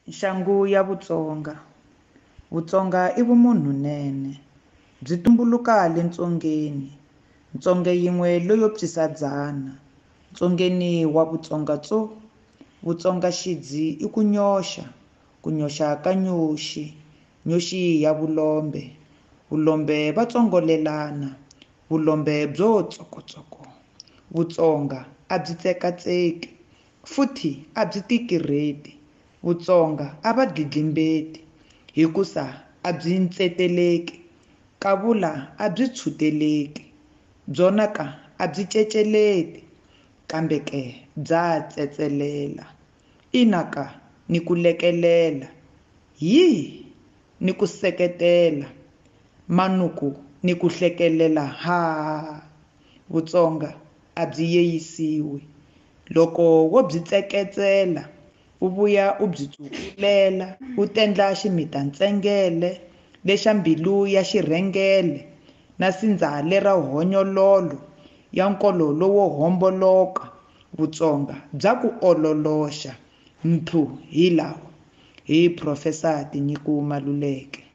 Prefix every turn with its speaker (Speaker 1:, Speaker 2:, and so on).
Speaker 1: Nxangu ya Vutsonga. Vutsonga i vumunhu nene, Byi tumbuluka le ntsongeni, Ntsonge yin'we leyo pyisa dzana, Ntsongeni wa Vutsonga tso! Vutsonga xidzi i ku nyoxa, Ku nyoxa ka nyoxi, Nyoxi ya vulombe, Vulombe va tsongolelana, Vulombe byo tsokotsoko! Vutsonga a byi tsekatseki, Futhi a byi tikirheti, Vutsonga a va dlidlimbeti, Hikusa a byi ntseteleki, Kavula a byi tshwuteleki, Byona ka a byi ceceleti, Kambe ke bya tsetselela, Ina ka, ni ku lekelela, Yi! Ni ku seketela, Manuku ni ku hlekelela haa! Vutsonga a byi yeyisiwi, Loko wo byi tseketsela, U vuya u byi tsuvulela, U tendla ximita-ntsengele, Lexa mbilu ya xirhengele, Na sindza lera honyololo, Ya nkolo lowo homboloka, Vutsonga bya ku ololoxa, Mthu hi lawa! Hi Professor Tinyiko Maluleke.